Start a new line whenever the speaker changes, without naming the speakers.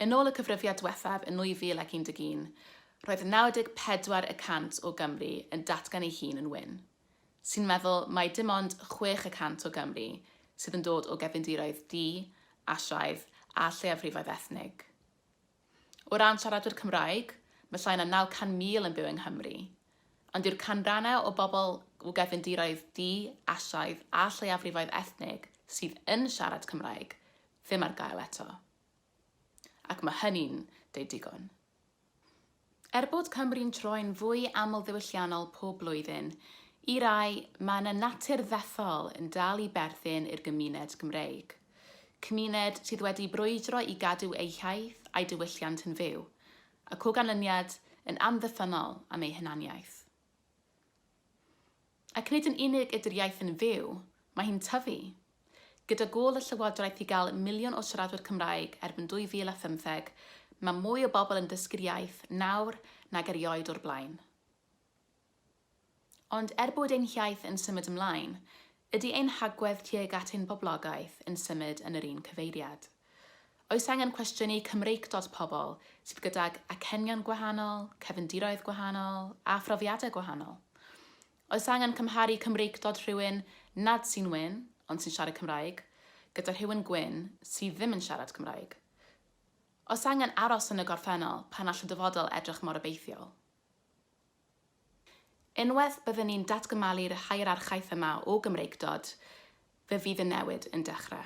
Yn ôl y cyfrifiad diwethaf yn 2011, roedd 94 y cant o Gymru yn datgan ei hun yn wyn, sy'n meddwl mai dim ond 6 y cant o Gymru sydd yn dod o gefndiroedd du, Asiaidd a lleiafrifoedd ethnig. O ran siaradwyr Cymraeg, mae llai na 900,000 yn byw yng Nghymru, ond dyw'r canrannau o bobl o gefndiroedd du, Asiaidd a lleiafrifoedd ethnig sydd yn siarad Cymraeg ddim ar gael eto. Ac mae hynny'n deud digon. Er bod Cymru'n troi'n fwy amlddiwylliannol pob blwyddyn, i rai, mae yna natur ddethol yn dal i berthyn i'r gymuned Gymreig. Cymuned sydd wedi brwydro i gadw ei hiaith a'i diwylliant yn fyw, ac o ganlyniad, yn amddiffynnol am ei hunaniaeth. Ac nid yn unig ydy'r iaith yn fyw, mae hi'n tyfu. Gyda gôl y llywodraeth i gael miliwn o siaradwyr Cymraeg erbyn 2015, mae mwy o bobl yn dysgu'r iaith nawr nag erioed o'r blaen. Ond er bod ein hiaith yn symud ymlaen, ydy ein hagwedd tuag at ein boblogaeth yn symud yn yr un cyfeiriad? Oes angen cwestiynu Cymreictod pobl sydd gydag acenion gwahanol, cefndiroedd gwahanol, a phrofiadau gwahanol? Oes angen cymharu Cymreictod rhywun nad sy'n wyn, ond sy'n siarad Cymraeg, gyda rhywun gwyn sydd ddim yn siarad Cymraeg? Oes angen aros yn y gorffennol pan all y dyfodol edrych mor obeithiol? Unwaith byddwn ni'n datgymalu'r hierarchaeth yma o Gymreictod, fe fydd y newid yn dechrau.